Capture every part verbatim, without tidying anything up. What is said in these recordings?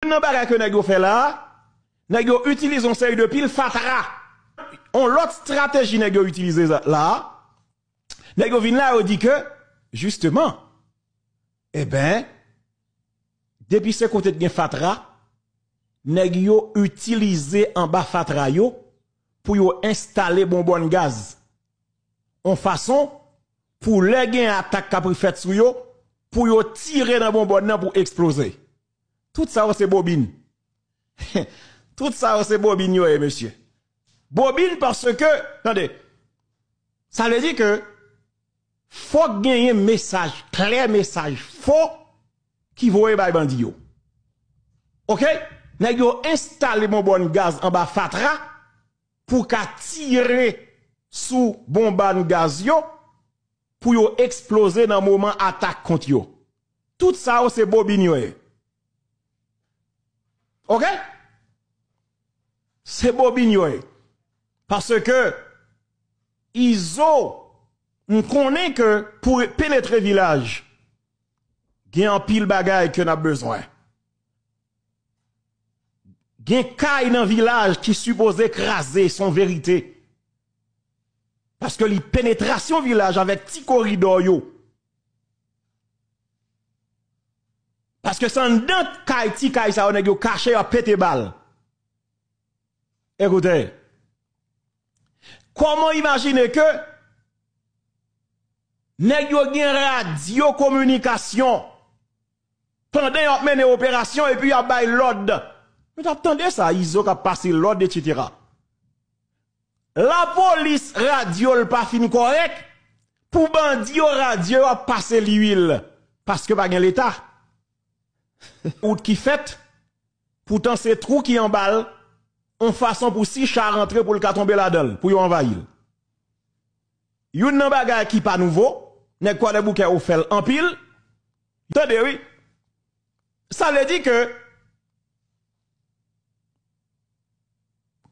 Youn nan bagay ke nèg yo fè la a, nèg yo itilize yon seri de pil fatra. Yon lòt estrateji nèg yo itilize la a, nèg yo vin la, yo di ke, jisteman, eben, depi se kote t gen fatra, nèg yo itilize anba fatra yo pou yo enstale bonbòn gaz. Yon fason pou lè gen atak k ap fèt sou yo, pou yo tire nan bonbòn nan pou eksploze. Tout sa yo se bobin. Tout sa yo se bobin yo ye, mesye. Bobin paske, tande, sa vle di ke fòk genyen mesaj klè, mesaj fò ki voye bay bandi yo. Oke? Nèg yo enstale bonbòn gaz anba fatra pou ka tire sou bonbòn gaz yo, pou yo eksploze nan moman atak kont yo. Tout sa yo se bobin yo ye. Oke? Se bobin yo ye. Paske Izo, m konnen ke pou penetre vilaj, gen anpil bagay ke n ap bezwen. Gen kay nan vilaj ki sipoze kraze, se yon verite. Paske li penetrasyon vilaj avèk ti koridò yo. Paske se anndan kay, ti kay sa yo, nèg yo kache, y ap pete bal. Ekoute, kòman w imajine ke nèg yo gen radyo kominikasyon pandan y ap mennen operasyon epi y ap bay lòd? Nou t ap tande sa, Izo k ap pase lòd, etsetera. Lapolis, radyo l pa fin kòrèk, pou bandi yo, radyo yo ap pase liwil, paske pa gen Leta. Wout ki fèt, poutan se twou ki anba l, yon fason pou si cha rantre pou l ka tonbe ladan l, pou yo anvayi l. Youn nan bagay ki pa nouvo, nèg Kwadèboukè yo fè l anpil. Tande, wi. Sa vle di ke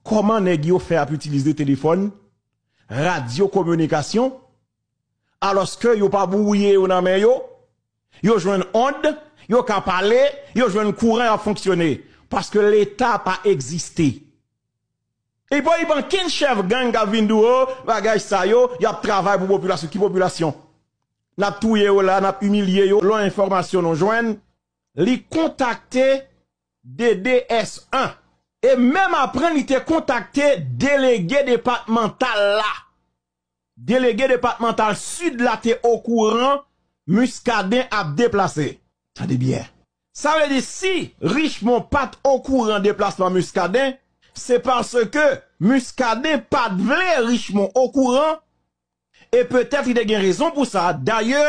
kòman nèg yo fè ap itilize telefòn, radyo kominikasyon, alòske yo pa bwouye yo nan men yo, yo jwenn ond, yo ka pale, yo jwenn kouran, y ap fonksyone. Paske Leta pa egziste. E pa, e pa ankenn chèf gang k ap vin di w, o, bagay sa yo, y ap travay pou popilasyon. Ki popilasyon? N ap touye yo la, n ap imilye yo. Lòt enfòmasyon nou jwenn, li kontakte D D S un. E menm apre, li te kontakte delege depatmantal la. Delege depatmantal Sid la te okouran Muscadin ap deplase. Tande byen. Sa vle di, si Richemond pa t okouran deplasman Muscadin, se paske Muscadin pa t vle Richemond okouran, e petèt li te gen rezon pou sa. Dayè,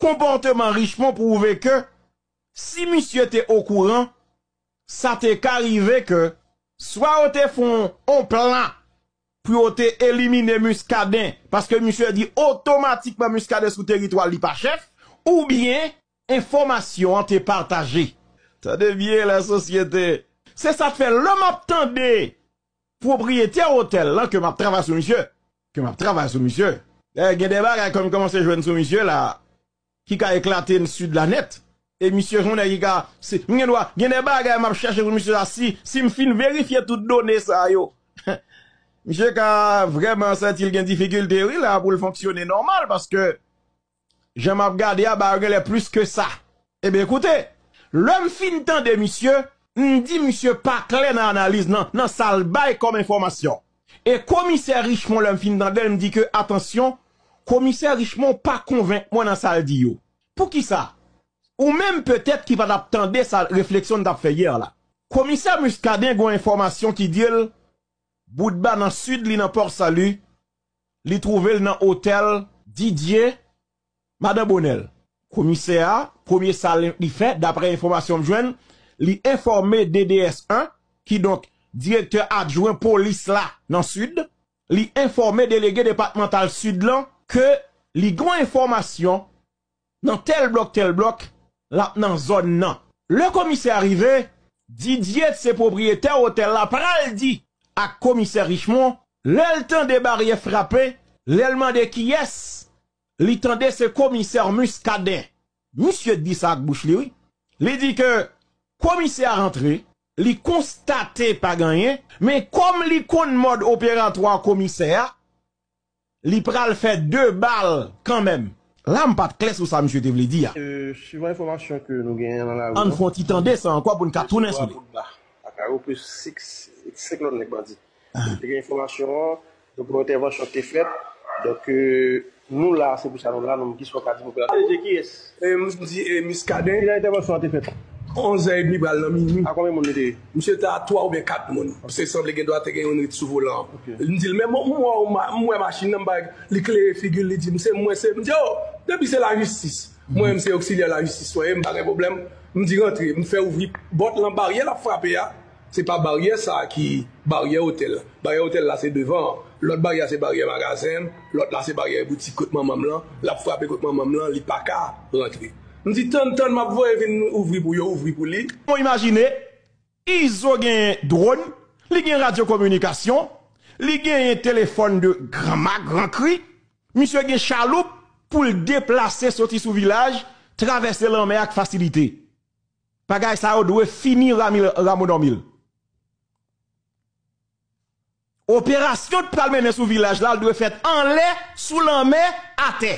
konpòteman Richemond pwouve ke si misye te okouran, sa te ka rive ke swa yo te fè yon, yon plan pou yo te elimine Muscadin, paske misye di otomatikman Muscadin sou teritwa l, li pa chèf, oubyen enfòmasyon an te pataje. Tande byen, lasosyete. Se sa k fè lè m ap tande pwopriyetè otèl lan, ke m ap travay sou misye, ke m ap travay sou misye. Dayè, gen de bagay ke m kòmanse jwenn sou misye la, ki ka eklate n Sid la nèt. E misye se yon nèg ki ka, si, m gen dwa, gen de bagay m ap chèche sou misye la, si, si m fin verifye tout done sa yo. Misye ka vrèman santi l gen difikilte, wi, la, pou l fonksyone nòmal, paske jan m ap gade a, bagay yo genlè plis ke sa. Ebyen, koute, lè m fin tande misye, m di misye pa klè nan analiz nan, nan sa l bay kòm enfòmasyon. E komisè Richemond, lè m fin tande l, m di ke, atansyon, komisè Richemond pa konvenk mwen nan sa l di yo. Poukisa? Ou menm petèt ki pa t ap tande sa refleksyon n t ap fè yè la. Komisè Muscadin gen yon enfòmasyon ki di l, Boutba nan Sid, li nan Port Salut, li twouve l nan otèl Didier, Madan Bonèl. Komisè a, premye sa li, li fè, daprè enfòmasyon m jwenn, li enfòme D D S un, kidonk direktè adjwen polis la nan Sid, li enfòme delege depatmantal Sid lan ke li gen yon enfòmasyon nan tèl blòk, tèl blòk, l ap nan zòn nan. Lè komisè a rive, Didier, se pwopriyetè otèl la, pral di ak komisè Richemond, lè l tande baryè frape, lè l mande kiyès, li tande se komisè Muscadin. Misye di sa ak bouch li, wi. Li di ke Komisè a rantre, li konstate pa gen anyen, men kòm li konn mòd operatwa komisè a, li pral fè de bal kanmenm. La, m pa t klè sou sa misye te vle di a. Euh, suivant enfòmasyon ke nou genyen nan lari, ann fè yon ti tande sa ankò pou n ka tounen sou li. Ak Aro plis senk, senk lòt nèg bandi. Te gen enfòmasyon an, donk yon entèvansyon te fèt. Donk, euh, nou la, se pou sa nou la, nou, kisa w ka di popilasyon? P D G kiyès? E, m di, e, Muscadin. Kilè entèvansyon an te fèt? Onz è edmi pral nan minui. A konbyen moun li te ye? Misye te a twa oubyen kat moun. Paske sanble gen dwa te gen youn ret sou volan an. Ok. M di l, men mwen, m wè, m wè machin nan, m pa, li klere figi l, li di m, se mwen, se, m di, o, depi se lajistis. Mwen menm se oksilyè lajistis mwen ye, m pa gen pwoblèm. M di rantre, m fè ouvri pòt lan, baryè l ap frape a. Se pa baryè sa a ki baryè otèl la. Baryè otèl la se devan an. Lòt baryè a se baryè magazen m. Lòt la se baryè boutik kot manman m lan. L ap frape kot manman m lan, li pa ka rantre. M di tann, tann, m ap voye vin ouvri pou yo, ouvri pou li. Bon, imajine, Izo gen dwòn, li gen radyo kominikasyon, li genyen telefòn de gran mak, gran kri, misye gen chaloup pou l deplase soti sou vilaj, travèse lanmè ak fasilite. Bagay sa yo dwe fini Ramil, Rameau Normil. Operasyon k pral mennen sou vilaj la, l dwe fèt anlè, sou lanmè, atè.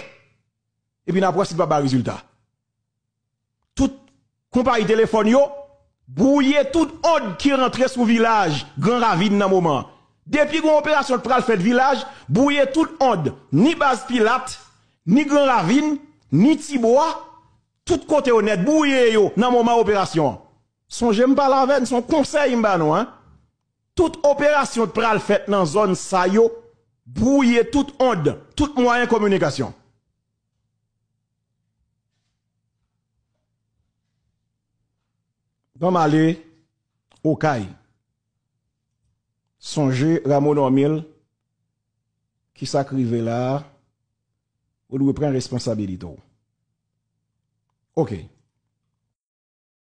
Epi n ap wè si l pa bay rezilta. Tout konpayi telefòn yo, bwouye tout ond ki rantre sou vilaj Gran Ravin nan moman an. Depi gon operasyon k pral fèt vilaj, bwouye tout ond, ni baz Pilat, ni Gran Ravin, ni Tibwa, tout kote yo nèt, bwouye yo nan moman operasyon an. Sonje m pale avè n, se yon konsèy m ba nou, en. Tout operasyon k pral fèt nan zòn sa yo, bwouye tout ond, tout mwayen kominikasyon. Ban m ale Okay. Sonje Rameau Normil, kisa k rive la a, ou dwe pran responsabilite w. Oke.